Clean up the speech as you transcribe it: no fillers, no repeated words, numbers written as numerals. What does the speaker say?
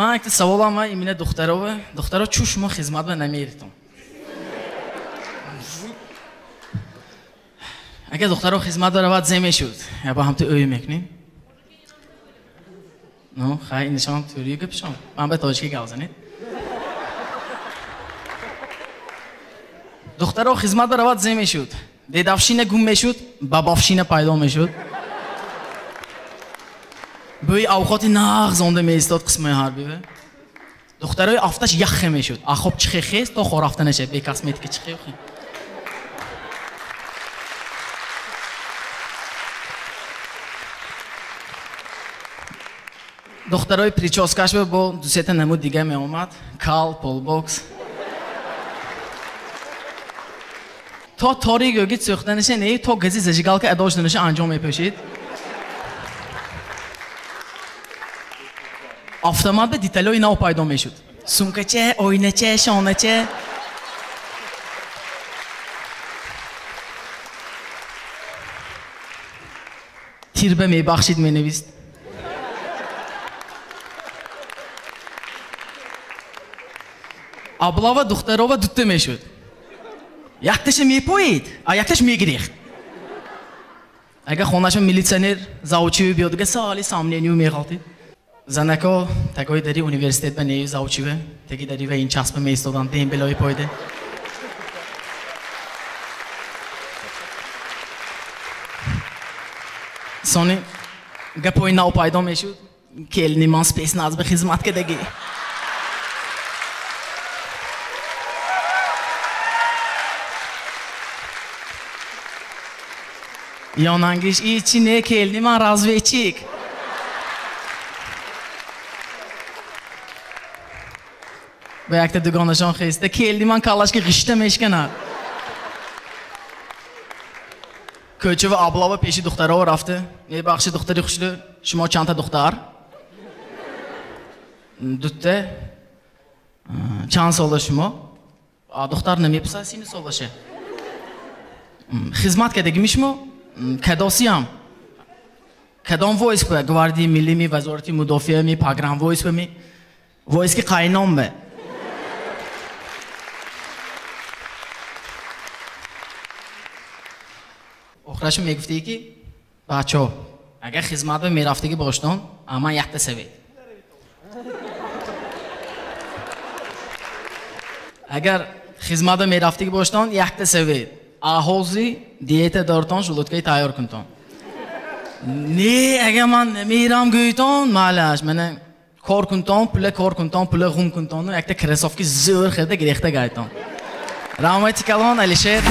Ман якта саволам ва имина духтарова. Духтаро чу шумо хизмат ба намеритон? Агар духтаро хизмат равад зе мешуд. Я ба ҳамту ӯй мекунем. Ну, хай иншон тӯри гапшон. Ман ба тоҷикӣ гап занед. Духтаро хизмат равад зе мешуд. Дедовщина гум мешуд, бабовщина пайдо мешуд. Бӯи авқоти нағз онда меистод қисмои ҳарбиве. Духтарои афташ яхе мешуд. Ахоб чихе хез то хорафта нашад. Бе косметика чихе хе. Духтарои прическаш бо дусета намуд дига меомад. Кал, полбокс. То тори гӯги сӯхтанаша не, то гази зажигалка адо шуданаша анҷом мепӯшид. Автомат ба деталҳои нав пайдо мешуд. Сумкача, оинача, шонача. Тирба мебахшид менавист. Аблава духтарова дутта мешуд. Якташа мепоид, а якташ мегирехт. Агар хонаша милитсионер завучивӣ биёд, дига сали сомнению меғалтид. Занако тагои дари университет ба нею завучиве, теги дари ва ин часпа меистоданд, дембелои пойде. Сони гапои нав пайдо мешуд. Келни ман спецназ ба хизмат кардагӣ. Ёнангиш ичи не келни ман разведчик. Ба якта дугонашон хеста келни ман калашки ғишта мешканад. Кӯча ва аблава пеши духтаро рафта. Мебахши духтари хушрӯ, шумо чандта духтар? Дутта. Чанд сола шумо? А духтар намепурсад сини солаша. Хизмат кардагими шумо? Кадосиям? Кадом войск ба? Гвардияи миллими, вазорати мудофиами, погранвойск бами? Войски қайном ба? Охирашу мегуфтӣ ки бачаҳо, агар хизмат ба мерафтагӣ боштон, аман якта савед. Агар хизмат ба мерафтагӣ боштон, якта савед. Аҳози диета дортон, желудкаи тайёр кунтон. Не, агар ман намерам гӯйтон, малаш, мана кор кунтон, пула кор кунтон, пула ғум кунтон, якта кроссовки зӯр харида гирехта гайтон. Раҳмати калон, Алишер.